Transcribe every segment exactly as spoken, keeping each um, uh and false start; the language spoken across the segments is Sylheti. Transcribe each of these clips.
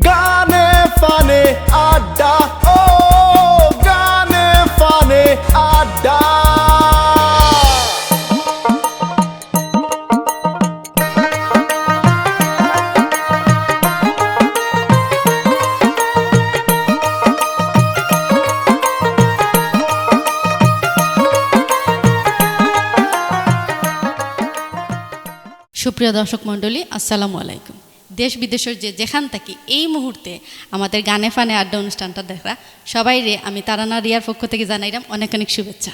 গানে ফানে আড্ডা, ও গানে ফানে আড্ডা। সুপ্রিয় দর্শক মণ্ডলী, আসসালামু আলাইকুম। দেশ বিদেশর যে যেখান থাকি এই মুহূর্তে আমাদের গানে ফানে আড্ডা অনুষ্ঠানটা দেখরা সবাইরে আমি তারানা রিয়ার পক্ষ থাকি জানাইরাম অনেক অনেক শুভেচ্ছা।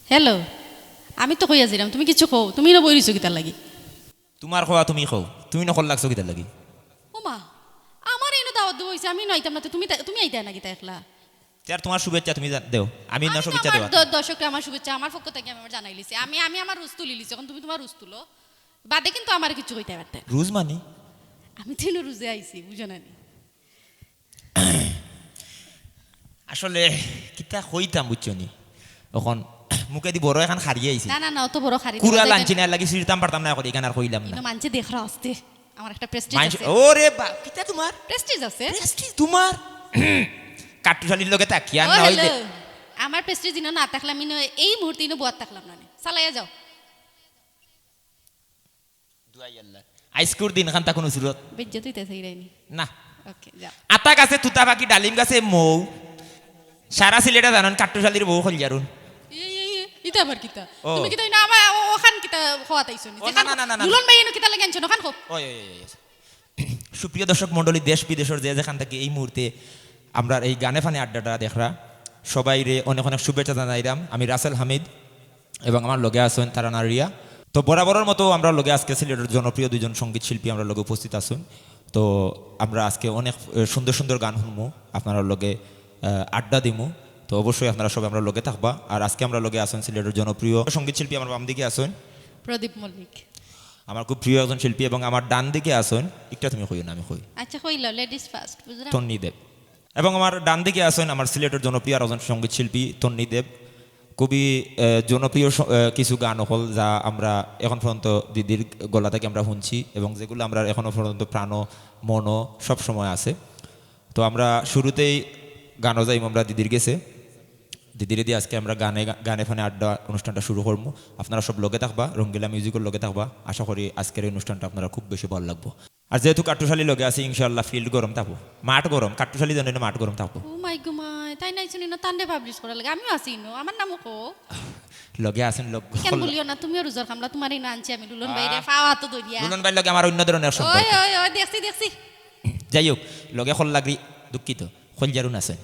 হ্যালো, আমি তো কইয়া যাইরাম, তুমি কিছু কও, তুমি না বই রইছো কিতার লাগি? তুমার কওয়া তুমি কও, তুমি নকল লাগছো কিতার লাগি? ওমা, আমার এনে দাওয়াত দেওয়া হইছে, আমি নইতাম না, তো তুমি তা-, তুমি আইতায় না কিতা একলা? তে আর তুমার শুভেচ্ছা তুমি জা-, দেও, আমি না আমি তো শুভেচ্ছা আমার দেওয়া। দ-, দর্শকরে আমার শুভেচ্ছা আমার পক্ষ থাকি আমি আমার জানাই লিছি। আমি, আমি আমার রুজ তুলি লিছি, এখন তুমি তুমার রুজ তুলো। বাদে কিন্তু আমারে কিছু কইতায় পারতায় না। রুজ মানি? আমি তো এনে রুজে আইছি, বুঝো না নি? আসলে কিতা কইতাম বুঝছো নি? অখন মুখেদি বড় এখান খারিয়ে আইছি। না, না, না, অত বড় খারি কুড়া দেওয়া যায় লাঞ্চি না। না লাগি সিরতাম পারতাম না, এখন এখান আর কইলাম না। ইনো মানষে দেখরা আস্তে। আমার একটা প্রেস্টিজ মানষে, আছে। ওরে বা, কিতা তুমার? প্রেস্টিজ আছে। প্রেস্টিজ তুমার? কাট্টুশালীর লগে তাকিয়া ও, না হইলে। হ্যালো। আমার প্রেস্টিজ ইনো না থাকলাম, ইনো এই মুহূর্তে ইনো বওয়াত থাকলাম না নে। চালাইয়া যাও। দুয়াই আল্লাহ। আইজকুর দিন খান তা কোনো সুরত। বেজ্জত হইতে চাইরাইনি। না। ওকে, যাও। আতা গাছে তুতা পাখি, ডালিম গাছে মৌ। সারা সিলেটে জানইন কাট্টুশালীর বউ কইলজারুন। এই, এই, এই, ইটা আবার কিতা? ও। তুমি কিতা না আমার ও-, ওখান কিতা খোয়াত আইছো নি? ও, না, যেখান না, না, না, না, না। দুলন ভাই এনে কিতা লাগি আনছো না? ওখান খো। ওই, ওই, ওই, ওই, ওই। সুপ্রিয় দর্শক মণ্ডলী, দেশ বিদেশর যে যেখান থাকি এই মুহূর্তে আমরার এই গানে ফানে আড্ডাটা দেখরা, সবাইরে অনেক অনেক শুভেচ্ছা জানাইরাম। আমি রাসেল হামিদ এবং আমার লগে আছইন তারানা রিয়া। তো বরাবরর মতো আমরার লগে আজকে সিলেটর জনপ্রিয় দুইজন সঙ্গীত শিল্পী আমরার লগে উপস্থিত আছইন। তো আমরা আজকে অনেক, এ, সুন্দর সুন্দর গান হুনমু, আপনারার লগে, এ, আড্ডা দিমু। তো অবশ্যই আপনারা সবাই আমরার লগে থাকবা। আর আজকে আমরার লগে আছইন সিলেটর জনপ্রিয় সঙ্গীত শিল্পী আমার বাম দিকে আছইন প্রদীপ মল্লিক। আমার খুব প্রিয় একজন শিল্পী এবং আমার ডান দিকে আছইন, একটা তুমি কইও না, আমি কই। আচ্ছা, কইলাও, ladies first, বুঝলাম। তন্নি দেব। এবং আমার ডান দিকে আছইন আমার সিলেটর জনপ্রিয় আর একজন সঙ্গীত শিল্পী তন্নি দেব। খুবই, আহ, জনপ্রিয় স-, আহ, কিছু গান অকল যা আমরা এখন পর্যন্ত দিদির গলা থাকি আমরা হুনছি এবং যেগুলা আমরার এখনো পর্যন্ত প্রাণো মনো সব সময় আছে। তো আমরা শুরুতেই গানো যাইমু আমরা দিদির গেছে। দিদিরে দি আজকে আমরা গানে, গানে ফানে আড্ডা অনুষ্ঠানটা শুরু করমু। আপনারা সব লগে থাকবা, রঙ্গিলা মিউজিকর লগে থাকবা। আশা করি আজকের এই অনুষ্ঠানটা আপনারা খুব বেশি ভালা লাগবো। আর যেহেতু কাট্টুশালী লগে আছি, ইনশাআল্লাহ field গরম থাকবো, মাঠ গরম, কাট্টুশালী জানি না মাঠ গরম থাকবো। ও মাই গো মাই, তাইন আইছইন ইনো, তানরে publish করার লাগি, আমিও আছি ইনো, আমার নামও কও। লগে আছইন, লগ-, কেন বলিও না, তুমিও রুজর কামলা, তুমারে ইনো আনছি আমি, লুলন ভাইরে, আহ। পাও আতো ধরিয়া। লুলন ভাইর লগে আমার অন্য ধরনের সম্পর্ক। ওই, ওই, ওই, দেখছি, দেখছি। যাই হোক, লগে কল লাগরি, দুঃখিত, কইলজারুন আছইন।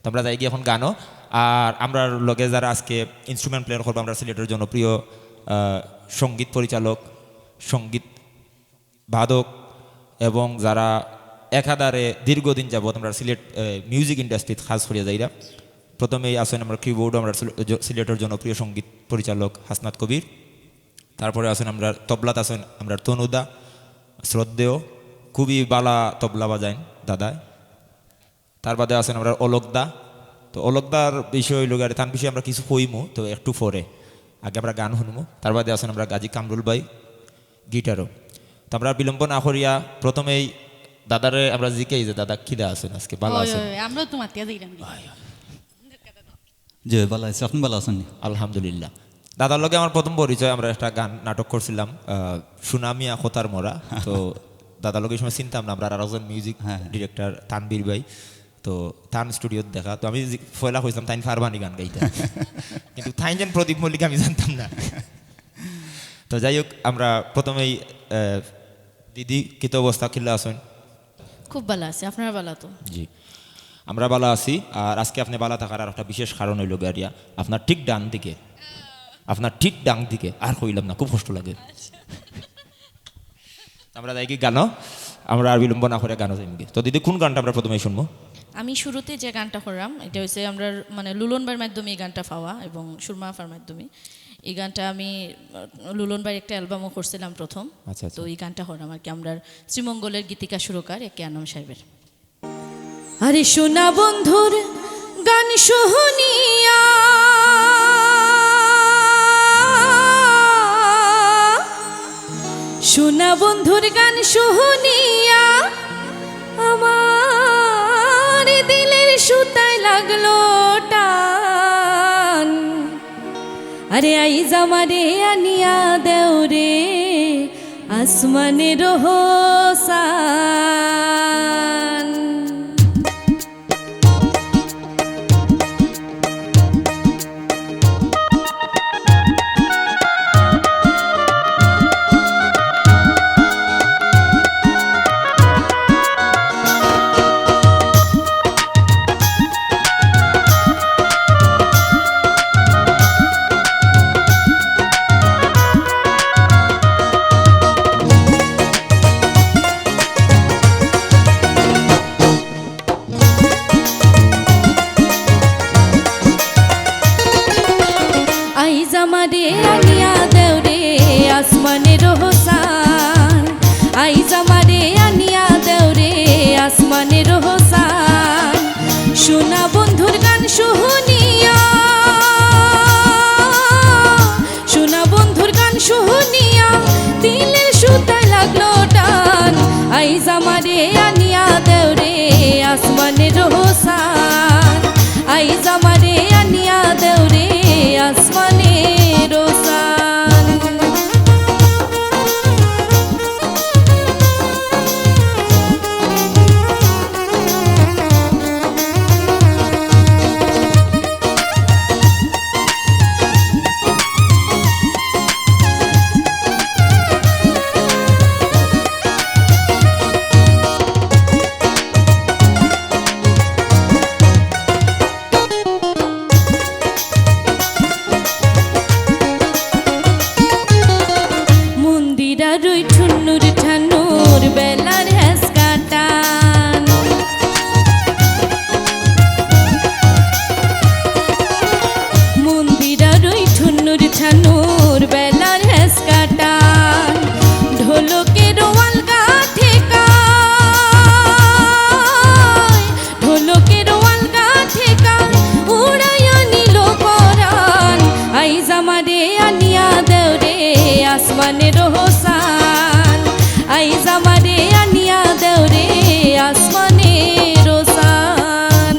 তো আমরা যাইগি এখন গানো। আর আমরার লগে যারা আজকে instrument player করবো, আমরার সিলেটর জনপ্রিয়, আহ, সঙ্গীত পরিচালক, সঙ্গীত বাদক এবং যারা একাধারে দীর্ঘদিন যাবত আমরার সিলেট, এ, music industryত কাজ করিয়া যাইরা। প্রথমেই আছইন আমরার keyboard, আমরার সিলে-, জ-, সিলেটর জনপ্রিয় সঙ্গীত পরিচালক হাসনাত কবির। তারপরে আছইন আমরার তবলাত আছইন আমরার তনুদা, শ্রদ্ধেয়, খুবই বালা তবলা বাজাইন দাদায়। তার বাদে আছইন আমরার অলকদা। তো অলকদার বিষয় অইলো গিয়া, তান বিষয়ে আমরা কিছু কইমু, তো একটু পরে। আগে আমরা গান হুনমু। তার বাদে আছইন আমরার গাজী কামরুল ভাই, গিটারও। তো আমরা বিলম্ব না করিয়া প্রথমেই দাদারে আমরা জিকাই যে, দাদা, কিলা আছইন আজকে? বালা ওই, আছইন? ওই, আমরাও তো মাতিয়া যাইরাম। ওই, ওই। জি, বালা আছি। আপনি বালা আছইন নি? আলহামদুলিল্লাহ। দাদার লগে আমার প্রথম পরিচয়, আমরা একটা গান নাটক করছিলাম, আহ, সুনামিয়া কথার মরা। তো দাদার লগে এই সময় চিনতাম না, আমরা আরেকজন music হ্যাঁ, হ্যাঁ। Director তানভীর ভাই। তো তান studio-ত দেখা, তো আমি জি-, পয়লা কইছিলাম, "তাইন পারবা নি গান গাইতা?" কিন্তু তাইন যেন প্রদীপ মল্লিক আমি জানতাম না। তো যাই হোক, আমরা প্রথমেই, আহ, দিদি, কিতা অবস্থা, কিলা আছইন? খুব বালা আছি, আপনারা বালা তো? জি, আমরা বালা আছি। আর আজকে আপনে বালা থাকার আর একটা বিশেষ কারণ অইলো গিয়া, আপনার ঠিক ডান দিকে, আপনার ঠিক ডান দিকে, আর কইলাম না, খুব কষ্ট লাগে। আমরা যাইগি গানো, আমরা আর বিলম্ব না করে গানো যাইমুগি। তো দিদি, কোন গানটা আমরা প্রথমে শুনবো? আমি শুরুতে যে গানটা করলাম, এটা হচ্ছে আমরা মানে লুলন ভাইয়ের মাধ্যমে এই গানটা পাওয়া এবং সুরমা আপার মাধ্যমে। এই গানটা আমি, আহ, লুলন ভাইয়ের একটা album-ও করছিলাম প্রথম। আচ্ছা, আচ্ছা। তো এই গানটা করলাম আর কি, আমরার শ্রীমঙ্গলের গীতিকা সুরকার এ কে আনাম সাহেবের। আরে সোনা বন্ধুর গান শুনিয়া, সোনা বন্ধুর গান শুনিয়া লাগলো টান। আরে আইজ আমারে আনিয়া দেও রে আসমানের হোসান। আইজ আমারে আনিয়া দেও রে আসমানের হোসান, আইজ আমারে আনিয়া দেও রে আসমানের হোসান। সোনা বন্ধুর গান শুনিয়া, সোনা বন্ধুর গান শুনিয়া দিলের সুতায় লাগলো টান। আইজ আমারে আনিয়া দেও রে আসমানের হোসান, আইজ আমারে আনিয়া দেও রে আসমানের হোসান। মন্দিরা রুই ঠুন্নুর ঠান্নুর বেলার হেসকা টান। মন্দিরা রুই ঠুন্নুর ঠান্নুর বেলার হেসকা টান। ঢোলকের ওয়ালগা ঠেকায়, ঢোলকের ওয়ালগা ঠেকায় উড়াইয়া নিল পরান। আইজ আমারে আনিয়া দেও রে আসমানের হোসান, আইজ আমারে আনিয়া দেও রে আসমানের হোসান।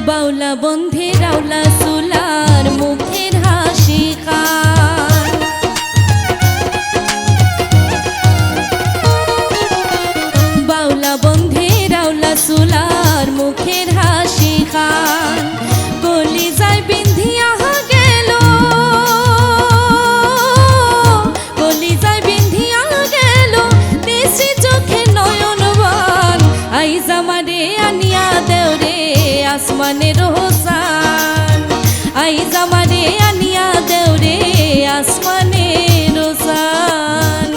বাউলা বন্ধের আওলা সুলার মুখের হাসি খান। বাউলা বন্ধের আওলা সুলার মুখের হাসি খান। কলিজায় বিন্ধিয়া গেল, কলিজায় বিন্ধিয়া গেল, দেশি চোখে নয়ন বান। আইজ আমারে আনিয়া দেও রে আসমানের হোসান, আইজ আমারে আনিয়া দেও রে আসমানের হোসান।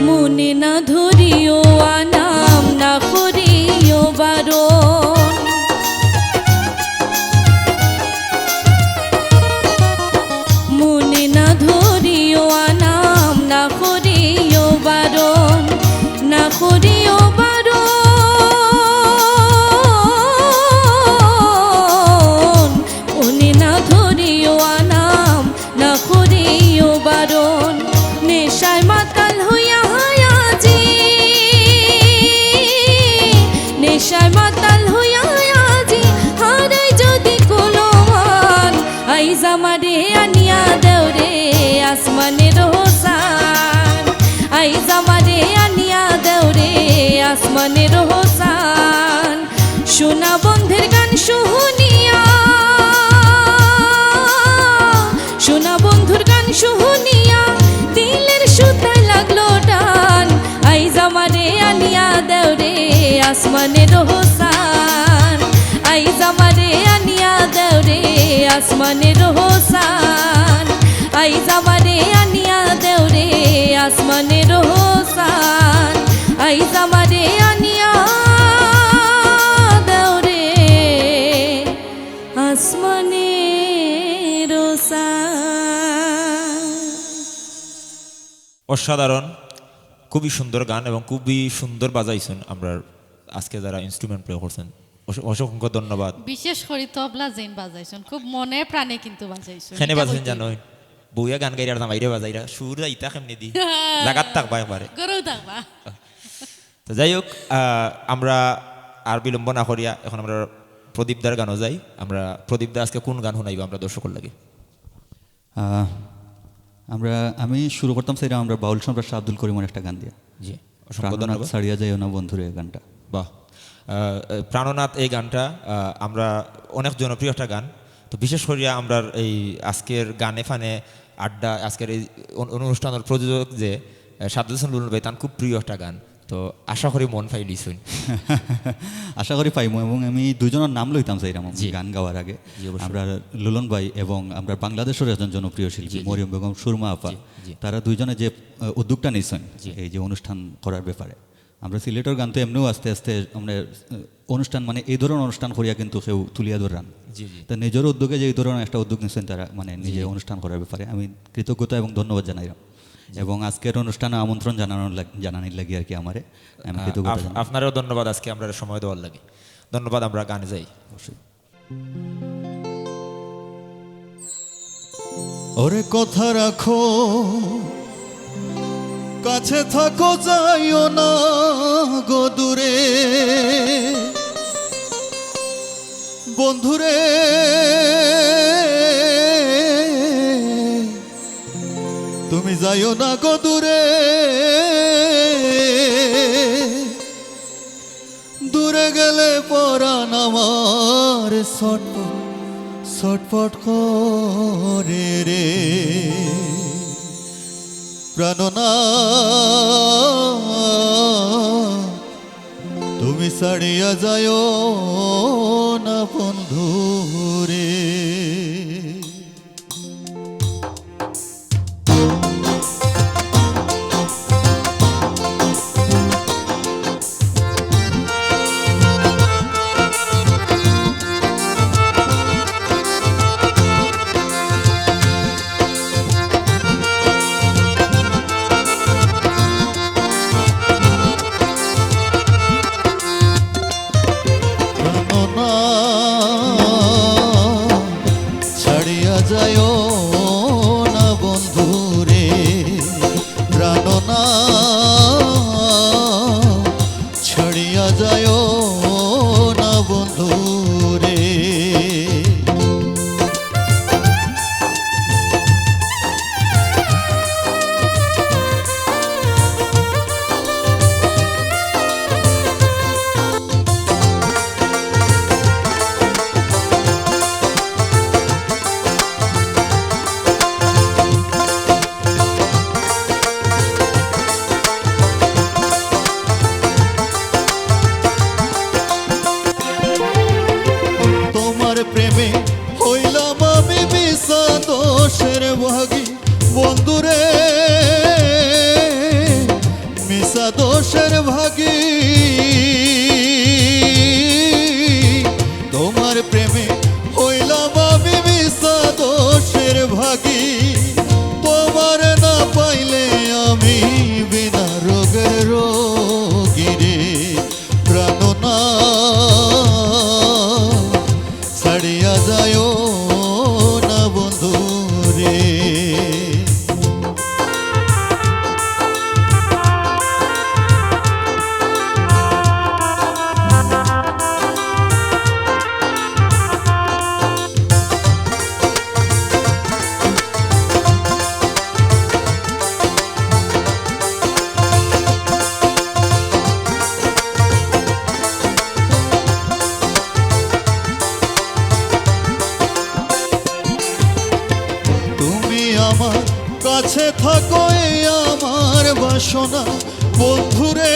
মনে না ধরিও আনাম, না করিও বারণ। মনে না ধরিও আনাম, না করিও বারণ, না করিও বারণ। মনে না ধরিও আনাম, না করিও বারণ। নেশায় মাতাল হইয়া আজি, নেশায় মাতাল হইয়া আজি, হারাই যদি কুলমান। আইজ আমারে আনিয়া দেও রে আসমানের হোসান, আইজ আমারে আনিয়া দেও রে আসমানের হোসান। সোনা বন্ধুর গান শুনিয়া, শোনা বন্ধুর গান শুনিয়া, দিলের সুতায় লাগলো টান। আইজ আমারে আনিয়া দেও রে আসমানের হোসান, আইজ আমারে আনিয়া দেও রে আসমানের হোসান, আইজ আমারে আনিয়া দেও রে আসমানের হোসান, আইজ আমারে আনিয়া দেও রে আসমানের হোসান। অসাধারণ, খুবই সুন্দর গান এবং খুবই সুন্দর বাজাইছইন আমরার আজকে যারা ইনস্ট্রুমেন্ট প্লে করছইন। অস- অসংখ্য ধন্যবাদ। বিশেষ করি তবলা যেইন বাজাইছইন, খুব মনে প্রাণে কিন্তু বাজাইছইন। কেনে এটা বাজাইছইন কইতে জানো? বউয়ে গান গাইরার, জামাইরে বাজাইরা, সুর যাইতা কেমনে দি? জাগাত থাকবা একবারে। গরম থাকবা। তো যাই হোক, আহ, আমরা আর বিলম্ব না করিয়া এখন আমরা প্রদীপ দার গানও যাই। আমরা প্রদীপ দা আজকে কোন গান শুনাইবা আমরা দর্শকর লাগি? আহ, আমরা আমি শুরু করতাম চাইরাম আমরা বাউল সম্রাট শাহ আব্দুল করিমর একটা গান দিয়া। জি, অসংখ্য প্রাণনাথ ধন্যবাদ। ছাড়িয়া যাইও না বন্ধুরে গানটা। বাহ। আহ, প্রাণনাথ এই গানটা, আহ, আমরা অনেক জনপ্রিয় একটা গান। তো বিশেষ করিয়া আমরার এই আজকের গানে ফানে আড্ডা, আজকের এই অনু- অনুষ্ঠানের প্রযোজক যে, আহ, সাদ্দাত হোসেন লুলন ভাই, তান খুব প্রিয় একটা গান। তো আশা করি মন পাইলিছইন। আশা করি পাইমু, এবং আমি দুইজনর নাম লইতাম চাইরাম জি। গান গাওয়ার আগে। জি, অবশ্যই। আমরা লুলন ভাই এবং আমরা বাংলাদেশর একজন জনপ্রিয় শিল্পী জি, জি। মরিয়ম বেগম সুরমা আপা, জি, জি। তারা দুইজনে যে আহ, উদ্যোগটা নিছইন জি। এই যে অনুষ্ঠান করার ব্যাপারে, আমরা সিলেটর গান তো এমনেও আস্তে আস্তে মানে আহ, অনুষ্ঠান মানে এই ধরনের অনুষ্ঠান করিয়া কিন্তু কেউ তুলিয়া ধরান। জি, জি। তা নিজর উদ্যোগে যে এই ধরনের একটা উদ্যোগ নিছইন তারা মানে নিজে অনুষ্ঠান করার ব্যাপারে আমি কৃতজ্ঞতা এবং ধন্যবাদ জানাইলাম। এবং আজকের অনুষ্ঠানে আমন্ত্রণ জানানোর লাগ- জানানির লাগি আর কি আমারে আমি আহ, কৃতজ্ঞতা আপ- জানাই। আপনারেও ধন্যবাদ আজকে আমরারে সময় দেওয়ার লাগি। ধন্যবাদ, আমরা গানে যাই। অবশ্যই। ওরে কথা রাখো, কাছে থাকো, যাইও না গো দূরে। বন্ধুরে, তুমি যাইও না গো দূরে। দূরে গেলে পরাণ আমার ছটফট ছটফট করে রে। প্রাণনা, তুমি ছাড়িয়া যাইও না বন্ধুরে। প্রাণনা, ছাড়িয়া যাইও না বন্ধুরে। প্রাণনা, ছাড়িয়া যাইও না বন্ধুরে। তোমার প্রেমে হইলাম আমি মিছা দোষের ভাগী বন্ধুরে, মিছা দোষের ভাগী। তোমার প্রেমে হইলাম আমি মিছা দোষের ভাগী। তোমার না পাইলে আমি বিনা রোগের রোগী রে। প্রাণনা, ছাড়িয়া যাইও না বন্ধুরে। কাছে থাকো এই আমার বাসনা, বন্ধুরে,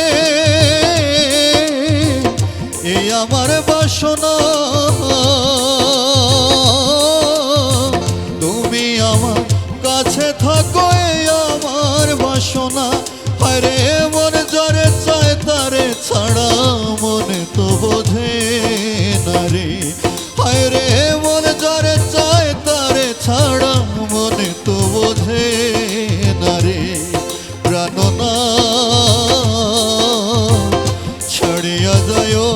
এই আমার বাসনা। তুমি আমার কাছে থাকো এই আমার বাসনা। হায়রে মন যারে চায় তারে ছাড়া মনে তো বোঝে না রে। হায়রে মন যারে চায় তারে ছাড়া মনে তো বোঝে না রে। প্রাণনা ছাড়িয়া যাইও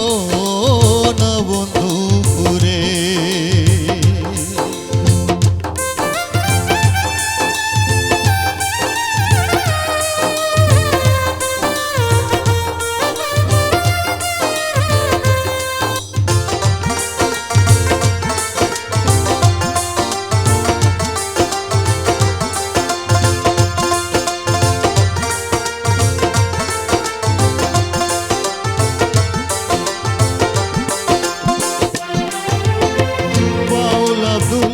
না বন্ধু রে। বাউল আব্দুল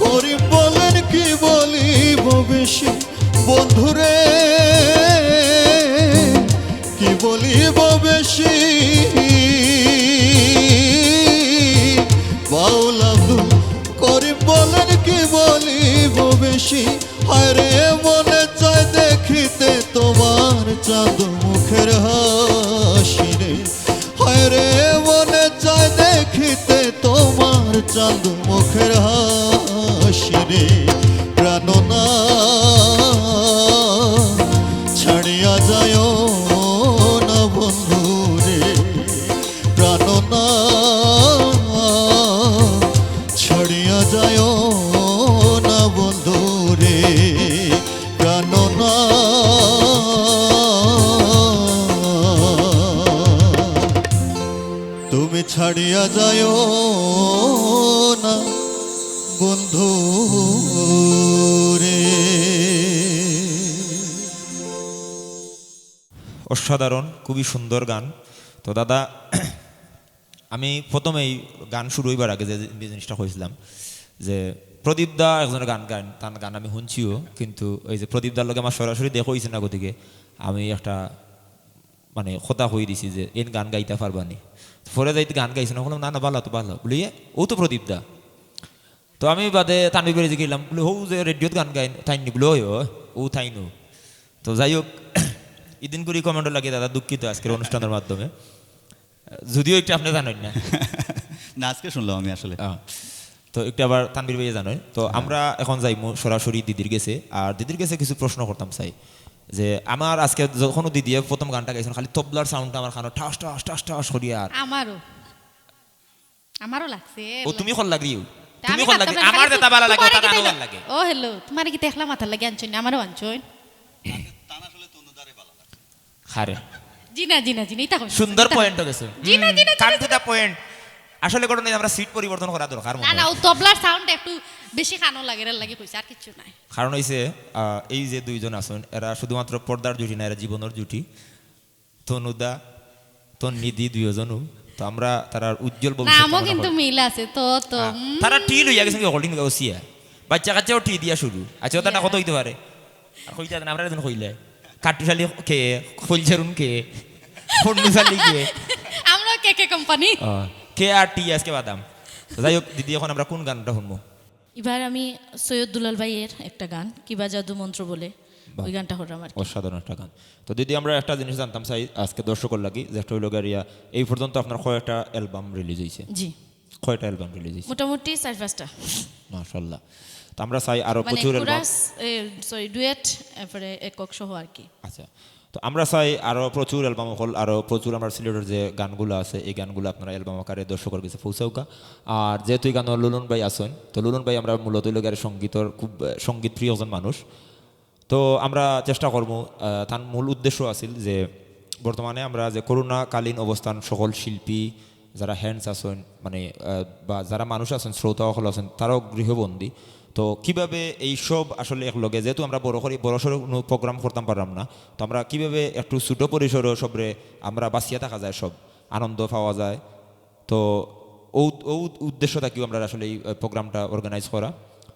করিম বলেন, কি বলিব বেশি বন্ধুরে, কি বলিব বেশি। বাউল আব্দুল করিম বলেন, কি বলিব বেশি। হায়রে মনে চায় দেখিতে তোমার চাঁদ মুখের হাসি রে। হায়রে মনে চায় দেখিতে তোমার চাঁদ মুখের হাসি রে। প্রাণনা ছাড়িয়া যাইও না বন্ধু রে। প্রাণনা ছাড়িয়া যাইও না বন্ধু রে। প্রাণনা তুমি ছাড়িয়া যাইও না বন্ধু রে। অসাধারণ, খুবই সুন্দর গান। তো দাদা, আমি প্রথমেই গান শুরু হইবার আগে যে জিনিসটা কইছিলাম যে প্রদীপ দা একজনের গান গান, তার গান আমি শুনছিও, কিন্তু ওই যে প্রদীপ দার লগে আমার সরাসরি দেখা হইছে না, গতিকে আমি একটা মানে কথা কই দিছি যে এন গান গাইতা পারবা নি। পরে যাইতে গান গাইছে না, বললাম, "না, না, ভালা তো ভালা।" বলি, "এ, ও তো প্রদীপ দা।" তো আমি বাদে তানভীর ভাইরে জিগাইলাম, বলে, "হউ যে রেডিওত গান গাইন, তাইন নি?" বলে, "ওই, ওই, ও তাইন।" তো যাই হোক, ইদিন করি কমেন্টও লাগে, দাদা দুঃখিত আজকের অনুষ্ঠানের মাধ্যমে। যদিও একটু আপনি জানেন না। না, আজকে শুনলাম আমি আসলে। আহ, তো একটু আবার তানভীর ভাইয়ে জানেন। তো হ্যাঁ। আমরা এখন যাইমু সরাসরি দিদির গেছে। আর দিদির গেছে কিছু প্রশ্ন করতাম চাই। যে আমার আজকে যখন দিদিয়ে প্রথম গানটা গাইছেন, খালি তবলার সাউন্ডটা আমার কানো ঠাস ঠাস ঠাস ঠাস করিয়া আর আমারও, আমারও লাগছে। ও, তুমি কল লাগি? তা তুমি আমি কল লাগি? আমার যেটা ভালা লাগে, তোমারে ওটা কিতা আরো দেখলাম? ভালা লাগে। ও, হ্যালো, তোমারে কিতা একলা মাতার লাগি আনছইন না, আমারও আনছইন। তান আসলে তনুদারে ভালা লাগে। হারে। জি না, জি না, জি না, ইতা কইন না, সুন্দর ইতা পয়েন্ট গেছে। জি না, হুম, জি না, জি না, come to the point। আসলে ঘটনা আমরা সিট পরিবর্তন করা দরকার মনে না, না, হয়। ও তবলার সাউন্ড একটু বেশি কানো লাগে, এর লাগি কইছে, আর কিচ্ছু নাই। কারণ হইছে, আহ, এই যে দুইজন আছেন, এরা শুধুমাত্র পর্দার জুটি না, এরা জীবনের জুটি। তনুদা, তন্নিদি দুইজনও। তো আমরা তারার উজ্জ্বল ভবিষ্যৎ নামও কামনা কিন্তু করি। মিল আছে, তো, তো, আহ, উম। তারা টি লইয়া গেছেন কি, হল্ডিং ওসিয়া। বাচ্চা কাচ্চাও টি দিয়া শুরু। আচ্ছা, ওটা ইয়া। কত হইতে পারে? আর কইতা না, আমরা একজন কইলে। কাট্টুশালী কে, ফুলঝেরুন কে, ফন্ডুশালী কে। আমরা কে কে কোম্পানি। আহ, কে আর টি আজকে বাদাম। তো যাই হোক, দিদি, এখন আমরা কোন গানটা শুনবো? এবার আমি সৈয়দ দুলাল ভাইয়ের একটা গান, কিবা জাদু মন্ত্র বলে, বাহ। ওই গানটা হলো আমার। অসাধারণ একটা গান। তো দিদি, আমরা একটা জিনিস জানতাম চাই আজকে দর্শকর লাগি, যেটা হইলো গিয়া, এই পর্যন্ত আপনার কয়টা অ্যালবাম রিলিজ হইছে? জি। কয়টা অ্যালবাম রিলিজ হইছে? মোটামুটি চার পাঁচটা। মাশাআল্লাহ। তো আমরা চাই আরো মানে প্রচুর অ্যালবাম। কোরাস, এ, সরি, ডুয়েট, এরপরে একক সহ আর কি। আচ্ছা। তো আমরা চাই আরো প্রচুর অ্যালবাম হল, আরো প্রচুর আমরা সিলেটের যে গানগুলো আছে, এই গানগুলো আপনারা অ্যালবাম আকারে দর্শকর কাছে পৌঁছাউকা। আর যেহেতু এই গানও লুলন ভাই আছেন, তো লুলন ভাই আমরা মূলত হইলো গিয়ে সঙ্গীতর খুব, আহ, সঙ্গীত প্রিয় একজন মানুষ। তো আমরা চেষ্টা করবো, আহ, তার মূল উদ্দেশ্য আছিল যে বর্তমানে আমরা যে করোনাকালীন অবস্থান সকল শিল্পী যারা হ্যান্ডস আছেন, মানে, আহ, বা যারা মানুষ আছেন, শ্রোতা সকল আছেন, তারাও গৃহবন্দী। তো কিভাবে এই সব আসলে এক লগে, যেহেতু আমরা বড় করি, বড় সড়ো কোনো প্রোগ্রাম করতাম পারলাম না, তো আমরা কিভাবে একটু ছোট পরিসরে সবরে আমরা বাঁচিয়া থাকা যায়, সব আনন্দ পাওয়া যায়। তো ও, ও উদ্দেশ্য থাকিও আমরা আসলে এই, আহ, প্রোগ্রামটা অর্গানাইজ করা।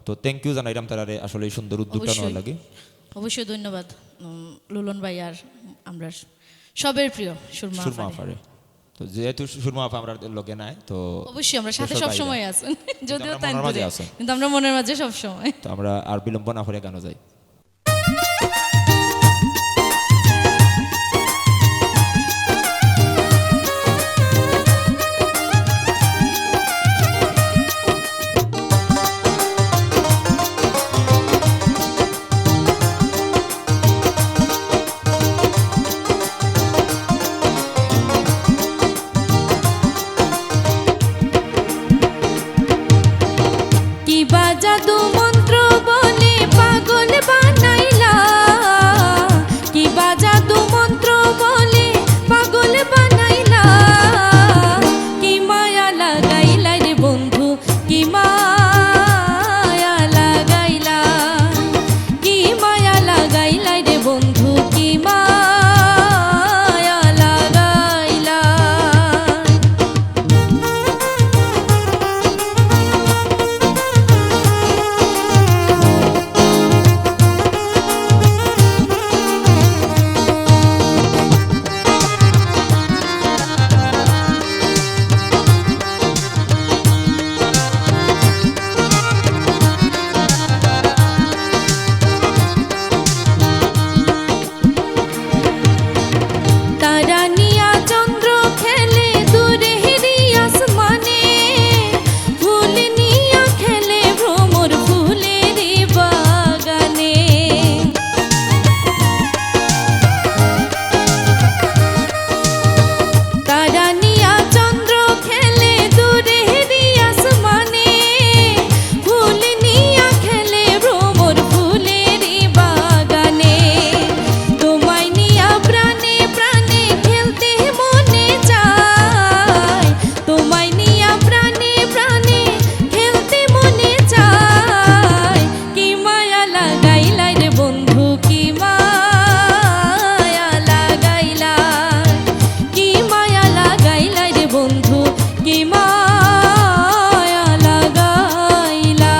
তো থ্যাংক ইউ জানাইলাম তারারে আসলে এই সুন্দর উদ্যোগটা নেওয়ার অবশ্যই। লাগি। অবশ্যই ধন্যবাদ, উম, লুলন ভাই আর আমরার সবের প্রিয় সুরমা সুরমা আফারে। আফারে। তো যেহেতু সুরমা আফা আমরার লগে নাই, তো অবশ্যই আমরার সাথে দেশর বাইরে। সবসময় আছইন, কিন্তু যদিও আমরা তাইন মনর মাঝে দূরে, আছইন। কিন্তু আমরার মনর মাঝে সবসময়। তো আমরা আর বিলম্ব না করে গানো যাই। কিবা জাদু মন্ত্র বলে পাগল বানাইলা, কিবা জাদু মন্ত্র বলে পাগল বানাইলা, কি মায়া লাগাইলা রে বন্ধু, কি মায়া লাগাইলা, কি মায়া লাগাইলা রে বন্ধু, কি মায়া লাগাইলা। তারা নিয়া চন্দ্র খেলে দূরের আসমানে, ফুল নিয়া খেলে ভ্রমর ফুলের বাগানে। তারা নিয়া চন্দ্র খেলে দূরের আসমানে, ফুল নিয়া খেলে ভ্রমর ফুলের বাগানে। তোমায় নিয়া প্রাণে প্রাণে খেলতে মনে চায়, তোমায় নিয়া প্রাণে প্রাণে খেলতে মনে চায়। কি মায়া লাগাইলা রে বন্ধু, কি মায়া লাগাইলা, কি মায়া লাগাইলা রে বন্ধু, কি মায়া লাগাইলা।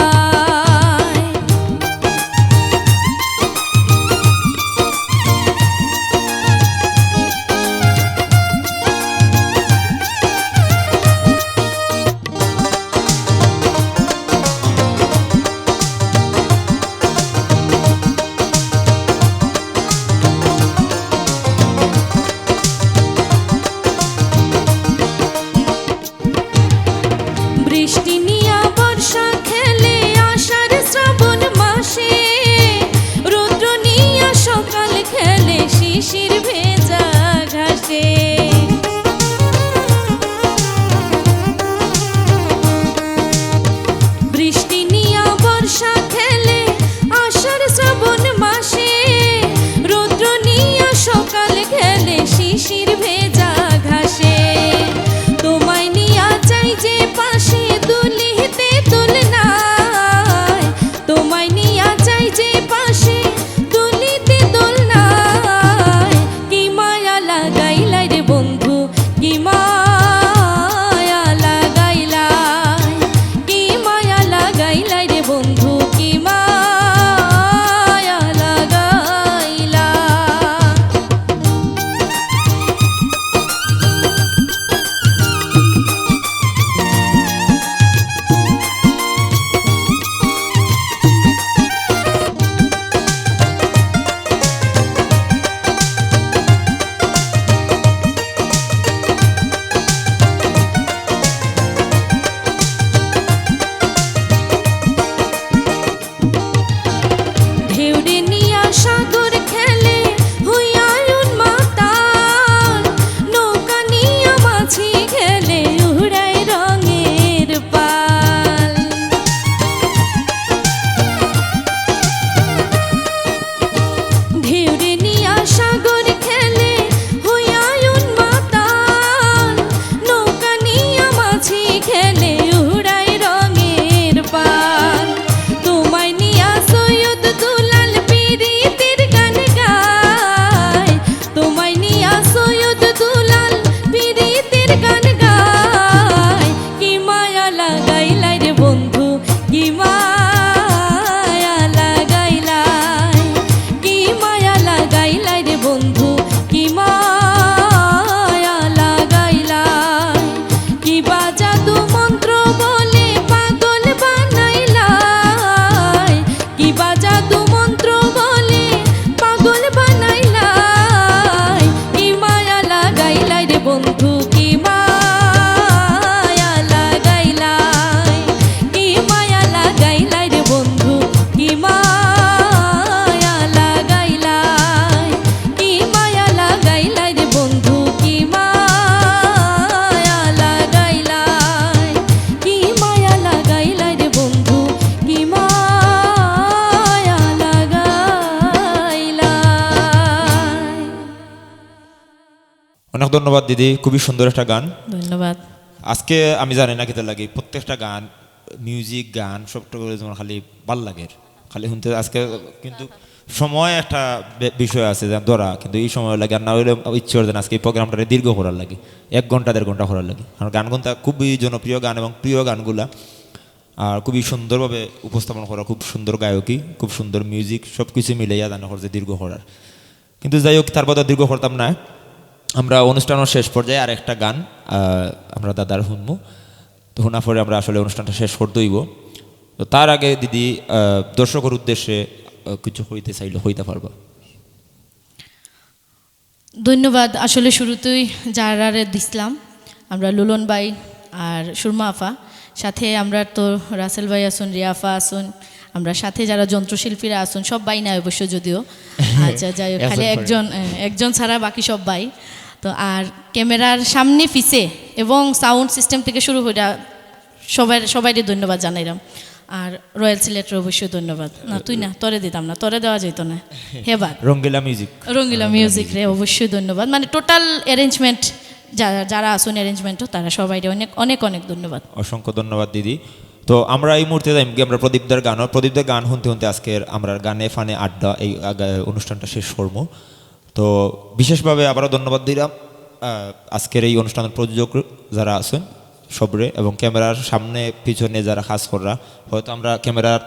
বৃষ্টি নিয়া বর্ষা খেলে আষাঢ় শ্রাবণ মাসে, রৌদ্র নিয়া সকাল খেলে শিশির ভেজা ঘাসে। বৃষ্টি নিয়া বর্ষা খেলে আষাঢ় শ্রাবণ মাসে, রৌদ্র নিয়া সকাল খেলে শিশির ভেজা ঘাসে। তোমায় নিয়া চাই যে পাশে দুলিতে দোলনায়, তোমায় নিয়া চাই যে পাশে দুলিতে দোলনায়। কি মায়া লাগাইলা রে বন্ধু, কি মায়া লাগাইলা, কি মায়া লাগাইলা রে বন্ধু, কি মায়া লাগাইলা। ঢেউরে নিয়া সাগর খেলে হইয়া উন্মাতাল, নৌকা নিয়া মাঝি খেলে উড়ায় রঙের পাল। ঢেউরে নিয়া সাগর খেলে হইয়া উন্মাতাল, নৌকা নিয়া মাঝি খেলে উড়ায় রঙের পাল। তোমায় নিয়া সৈয়দ দুলাল পিরিতির গান গায়, তোমায় নিয়া সৈয়দ দুলাল পিরিতির গান গায়। কি মায়া লাগাইলা রে বন্ধু, কি মায়া লাগাইলা, কি অনেক ধন্যবাদ দিদি, খুবই সুন্দর একটা গান। ধন্যবাদ। আজকে আমি জানি না কিতা লাগে, প্রত্যেকটা গান, মিউজিক, গান সবটা করে যেমন খালি ভালা লাগে, খালি শুনতে। আজকে কিন্তু সময় একটা বে- বিষয় আছে যে ধরা, কিন্তু এই সময় লাগে আর না হইলে ইচ্ছে করে যেন আজকে এই প্রোগ্রামটারে দীর্ঘ করার লাগে, এক ঘন্টা দেড় ঘন্টা করার লাগে, কারণ গান গুনতা খুবই জনপ্রিয় গান এবং প্রিয় গানগুলা, আর খুবই সুন্দরভাবে উপস্থাপন করা, খুব সুন্দর গায়কি, খুব সুন্দর মিউজিক, সব কিছু মিলাইয়া জানা করছে দীর্ঘ করার। কিন্তু যাই হোক, তার বাদে দীর্ঘ করতাম না, আমরা অনুষ্ঠানর শেষ পর্যায়ে আর একটা গান আহ, আমরা দাদার শুনমু। তো শোনার পরে আমরা আসলে অনুষ্ঠানটা শেষ করতে হইব। তো তার আগে দিদি, আহ, দর্শকর উদ্দেশ্যে আহ, কিছু কইতে চাইলে কইতে পারবা। ধন্যবাদ। আসলে শুরুতেই যারারে দিছিলাম আমরা, লুলন ভাই আর সুরমা আফা, সাথে আমরা তো রাসেল ভাই আছইন, রিয়া আফা আছইন, আমরা সাথে যারা যন্ত্রশিল্পীরা আছইন সব ভাই না অবশ্য, যদিও আচ্ছা যাই হোক, খালি একজন করে। একজন, আহ, একজন ছাড়া বাকি সব ভাই। তো আর ক্যামেরার সামনে পিছে এবং সাউন্ড সিস্টেম থেকে শুরু করে সবাই সবাইকে ধন্যবাদ জানাইলাম। আর রয়্যাল সিলেটরে অবশ্যই ধন্যবাদ। না তুই না, তোরে দিতাম না, তোরে দেওয়া যাইতো না। হেবার রঙ্গিলা মিউজিক। রঙ্গিলা মিউজিক রে অবশ্যই ধন্যবাদ, মানে টোটাল অ্যারেঞ্জমেন্ট যারা যারা আছইন অ্যারেঞ্জমেন্টও তারা সবাইরে অনেক অনেক অনেক ধন্যবাদ। অসংখ্য ধন্যবাদ দিদি। তো আমরা এই মুহূর্তে যাইমু কি আমরা প্রদীপদার গানও, প্রদীপদার গান শুনতে শুনতে আজকের আমরা গানে ফানে আড্ডা এই আগা- অনুষ্ঠানটা শেষ করবো। তো বিশেষভাবে আবারও ধন্যবাদ দিলাম আহ, আজকের এই অনুষ্ঠানের প্রযোজক যারা আছেন সবরে, এবং ক্যামেরার সামনে পিছনে যারা কাজ কররা, হয়তো আমরা ক্যামেরার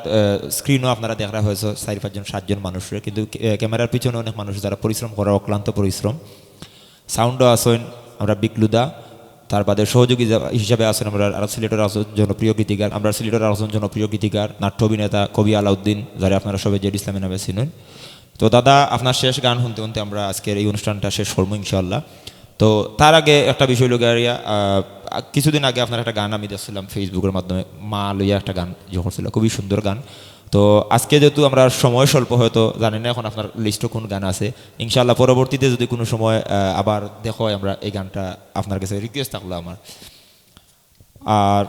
স্ক্রিনও আপনারা দেখরা হয়েছে চারি পাঁচজন সাতজন মানুষরে, কিন্তু আহ, ক্যামেরার পিছনে অনেক মানুষ যারা পরিশ্রম করা, অক্লান্ত পরিশ্রম। সাউন্ডও আছেন আমরা বিকলুদা, তার বাদে সহযোগী যা- হিসাবে আছেন আমরা আর সিলেটের আছেন জনপ্রিয় গীতিকার, আমরা সিলেটের আছেন জনপ্রিয় গীতিকার, নাট্য অভিনেতা কবি আলাউদ্দিন, যারা আপনারা সবাই জেড ইসলামী নামে চিনেন। তো দাদা, আপনার শেষ গান শুনতে শুনতে আমরা আজকের এই অনুষ্ঠানটা শেষ করবো ইনশাআল্লাহ। তো তার আগে একটা বিষয় লোক, আহ, কিছুদিন আগে আপনার একটা গান আমি দেখছিলাম ফেসবুকের মাধ্যমে, মা লইয়া একটা গান ইয়ে করছিল, খুবই সুন্দর গান। তো আজকে যেহেতু আমরা সময় স্বল্প, হয়তো জানি না এখন আপনার লিস্টে কোন গান আছে। ইনশাআল্লাহ পরবর্তীতে যদি কোনো সময় আহ, আবার দেখা হয়, আমরা এই গানটা আপনার কাছে রিকোয়েস্ট থাকলো আমার। আর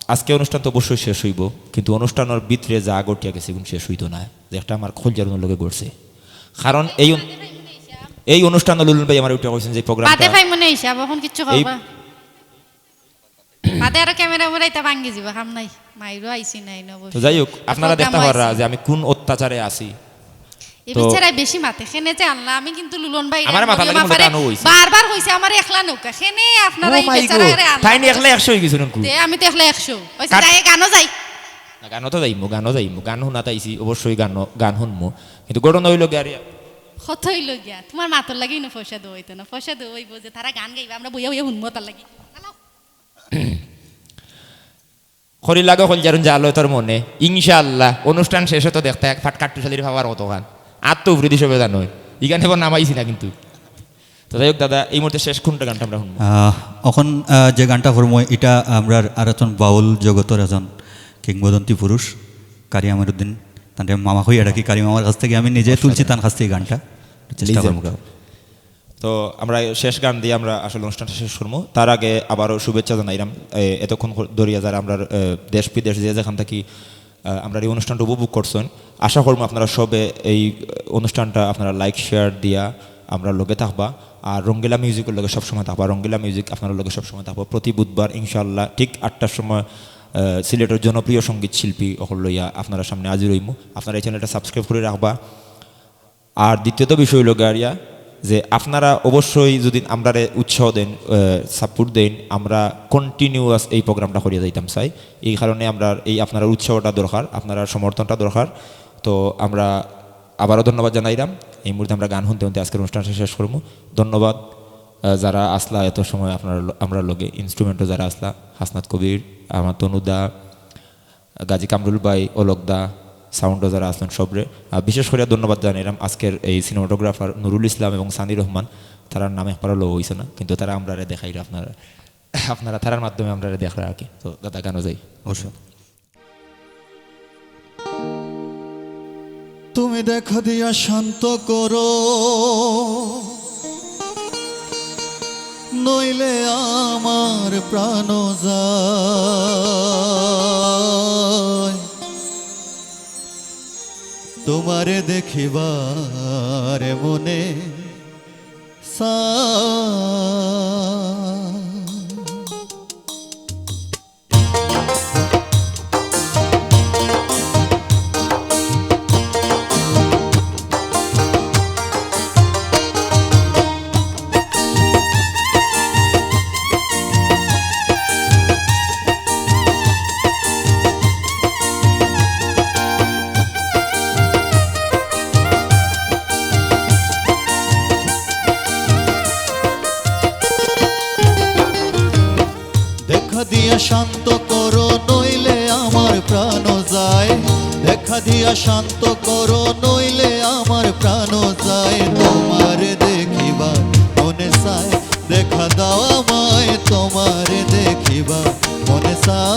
আজকে অনুষ্ঠান তো অবশ্যই শেষ হইব, কিন্তু অনুষ্ঠানের ভিতরে যা ঘটিয়া গেছে এখন শেষ হইতো না, যে একটা আমার খোলজারুনোর লগে ঘটছে। কারণ এই এই অনুষ্ঠান লুলুন ভাই আমার উঠে কইছেন যে প্রোগ্রাম বাদে খাই মনে হিসাব, এখন কিচ্ছু এই খাবা। বাদে আরো ক্যামেরা মুরা ইতা ভাঙ্গি যাইব, কাম নাই। মাইরও আইছি নাই, নব। তো যাই হোক, আপনারা দেখতে পাররা যে আমি কোন অত্যাচারে আছি। এই তো বেচারায় বেশি মাতে, কেনে যে আল্লাহ, আমি কিন্তু লুলন ভাই আমার মাথা লাগে মনে হয় গানও হইছে। বারবার কইছে আমার একলা নৌকা, কেনে আপনারা ও এই মাই গো, বেচারারে আল্লাহ তাই নি একলা একশো হয়ে গেছে নাকি? তে আমি তো একলা একশো। ওই যে কাট- যাই গানও যাই। না, গানও তো যাইমু, গানও যাইমু, গান হুনাত আইছি, অবশ্যই গান, গান হুনমু। কিন্তু ঘটনা হইল গিয়া আরে কত হইল গিয়া? তোমার মাতর লাগি না পয়সা দেওয়া হইতো না, পয়সা দেওয়া হইব যে তারা গান গাইবা, আমরা বইয়া বইয়া হুনমু তার লাগি। চালাও। খড়ি লাগো খলজারুন যা লয় তোর মনে। ইনশাআল্লাহ, অনুষ্ঠান শেষে তো দেখতে এক ফাট কাট্টুশালির পাওয়ার কত গান। আর তো উপরে দিশে বেজা নয়। ইখানে এবার নামাইছি না কিন্তু। তো যাই হোক দাদা, এই মুহূর্তে শেষ কোনটা গানটা আমরা শুনবো? আহ, এখন, আহ, যে গানটা করবো, এটা আমরা আর একজন বাউল জগতর একজন কিংবদন্তি পুরুষ, কারি আমারুদ্দিন। তানরে মামা কইয়া ডাকি, কারি মামার কাছ থেকে আমি নিজে তুলছি, তান কাছ থেকে গানটা। চেষ্টা করবো। তো আমরা শেষ গান দিয়া আমরা আসলে অনুষ্ঠানটা শেষ করবো। তার আগে আবারও শুভেচ্ছা জানাইলাম, এ, এতক্ষণ ধরিয়া যারা আমরা, এ, দেশ বিদেশ যে যেখান থাকি, আ, আমরা এই অনুষ্ঠানটা উপভোগ করছেন। আশা করবো আপনারা সবে এই অনুষ্ঠানটা আপনারা লাইক শেয়ার দিয়া আমরা লগে থাকবা। আর রঙ্গিলা মিউজিকের লগে সবসময় থাকবা। রঙ্গিলা মিউজিক আপনারা লগে সবসময় থাকবো। প্রতি বুধবার ইনশাআল্লাহ ঠিক আটটার সময়, আ, সিলেটের জনপ্রিয় সঙ্গীত শিল্পী অকল লইয়া আপনারা সামনে হাজির হইমু। আপনারা এই চ্যানেলটা সাবস্ক্রাইব করে রাখবা। আর দ্বিতীয়ত বিষয় হইল গিয়া যে আপনারা অবশ্যই যদি আমরারে উৎসাহ দেন, আহ, সাপোর্ট দেন, আমরা কন্টিনিউয়াস এই প্রোগ্রামটা করিয়া যাইতাম চাই। এই কারণে আমরা এই আপনারা উৎসাহটা দরকার, আপনারা সমর্থনটা দরকার। তো আমরা আবারও ধন্যবাদ জানাইলাম। এই মুহূর্তে আমরা গান শুনতে শুনতে আজকের অনুষ্ঠানটা শেষ করবো। ধন্যবাদ, আহ, যারা আসলা এত সময় আপনারা ল-, আমরা লগে, ইনস্ট্রুমেন্টও যারা আসলা, হাসনাত কবির, আমার তনুদা, গাজী কামরুল ভাই, অলক দা, সাউন্ডও যারা আছেন সবরে, আহ, বিশেষ করে ধন্যবাদ জানাইলাম আজকের এই সিনেমাটোগ্রাফার নুরুল ইসলাম এবং সানি রহমান, তারার নাম একবারও লো হইছে না, কিন্তু তারা আমরারে দেখাইল, আপনারা, আপনারা তারার মাধ্যমে আমরারে দেখরা আর কি। তো দাদা গানও যাই। অবশ্যই। তুমি দেখা দিয়া শান্ত করো, নইলে আমার প্রাণ যায়। তোমারে দেখিবার মনে তা দেখা দিয়া শান্ত করো, নইলে আমার প্রাণ যায়। দেখা দিয়া শান্ত করো, নইলে আমার প্রাণ যায়। তোমারে দেখিবার মনে চায়, দেখা দাও আমায়, তোমারে দেখিবার মনে চায়।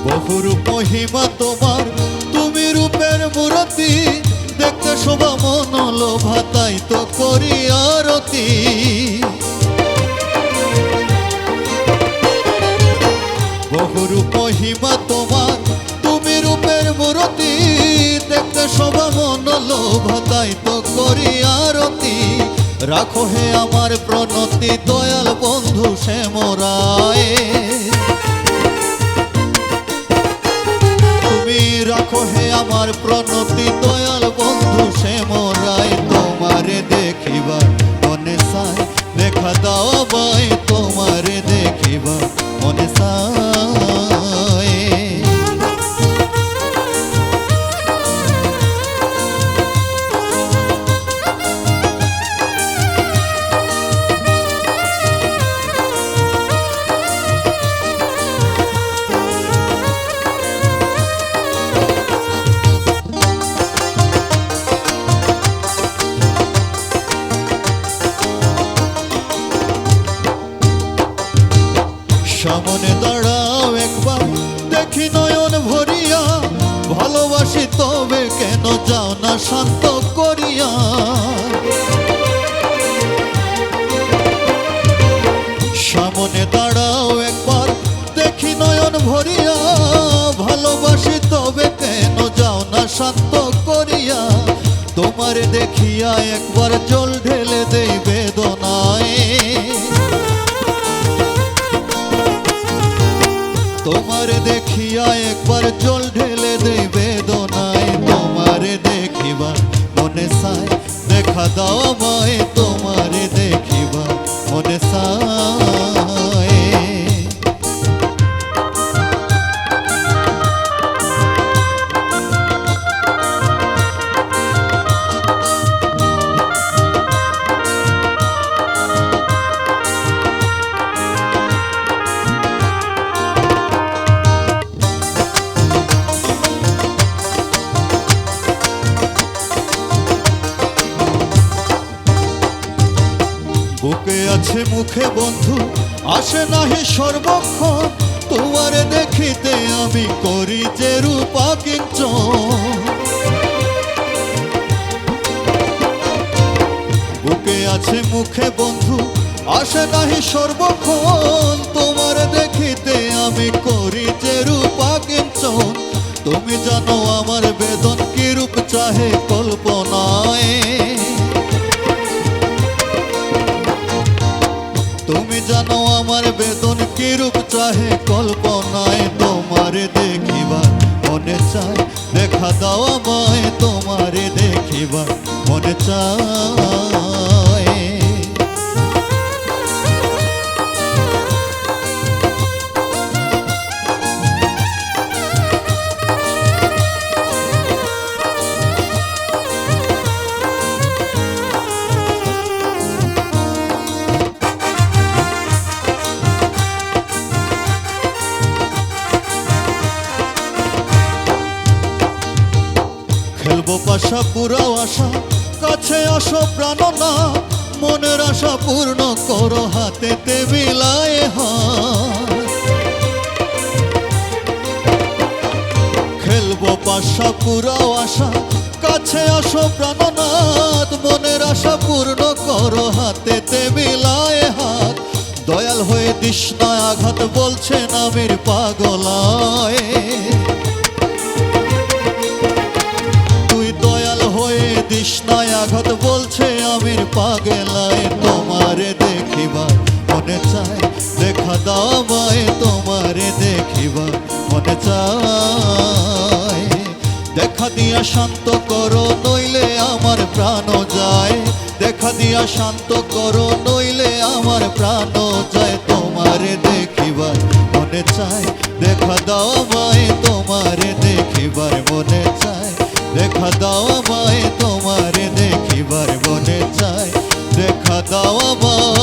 বহুরূপ মহিমা তোমার, তুমি রূপের মূরতি, দেখতে শোভা মন লোভা, তাই তো করি আরতি। বহুরূপ মহিমা তোমার, তুমি রূপের মূরতি, দেখতে শোভা মন লোভা, তাই তো করি আরতি। রাখো হে আমার প্রণতি, দয়াল বন্ধু শ্যামরায়। তুমি রাখো হে আমার প্রণতি, দয়াল বন্ধু শ্যামরায়। তোমারে দেখিবার মনে চায়, দেখা দাও আমায়, তোমারে দেখিবার মনে চায়। সামনে দাঁড়াও একবার, দেখি নয়ন ভরিয়া, ভালোবাসি তবে কেন যাও না শান্ত করিয়া। সামনে দাঁড়াও একবার, দেখি নয়ন ভরিয়া, ভালোবাসি তবে কেন যাও না শান্ত করিয়া। তোমারে দেখিয়া একবার জল ঢেলে দেই বেদনায়। তোমারে দেখিয়া একবার জল ঢেলে দেই বেদনায়। তোমারে দেখিবার মনে চায়, দেখা দাও আমায়, তোমারে দেখিবার মনে চায়। বুকে আছে মুখে বন্ধু, আসে নাহি সর্বক্ষণ, তোমারে দেখিতে আমি করি যে রূপা কিঞ্চন। বুকে আছে মুখে বন্ধু, আসে নাহি সর্বক্ষণ, তোমারে দেখিতে আমি করি যে রূপা কিঞ্চন। তুমি জানো আমার বেদন কিরূপ চাহে কল্পনায়। তুমি জানো আমার বেদন কিরূপ চাহে কল্পনায়। তোমারে দেখিবার মনে চায়, দেখা দাও আমায়, তোমারে দেখিবার মনে চায়। খেলবো পাশা পুরাও আশা, কাছে আসো প্রাণনা, মনের আশা পূর্ণ করো হাতেতে মিলায় হাত। পাশা পুরাও আশা, কাছে আসো প্রাণনাথ, মনের আশা পূর্ণ করো, হাতেতে মিলায় হাত। দয়াল হয়ে দিস না আঘাত, বলছে নামের পাগলায়। তুই দয়াল হয়ে দিস না আঘাত, বলছে আমির পাগলায়। তোমারে দেখিবার মনে চায়, দেখা দাও আমায়, তোমারে দেখিবার মনে চায়। দেখা দিয়া শান্ত করো, নইলে আমার প্রাণ যায়। দেখা দিয়া শান্ত করো, নইলে আমার প্রাণ যায়। তোমারে দেখিবার মনে চায়, দেখা দাও আমায়, তোমারে দেখিবার মনে চায়। দেখা দাও আমায়, তোমারে দেখিবার মনে চায়। দেখা দাও আমায়।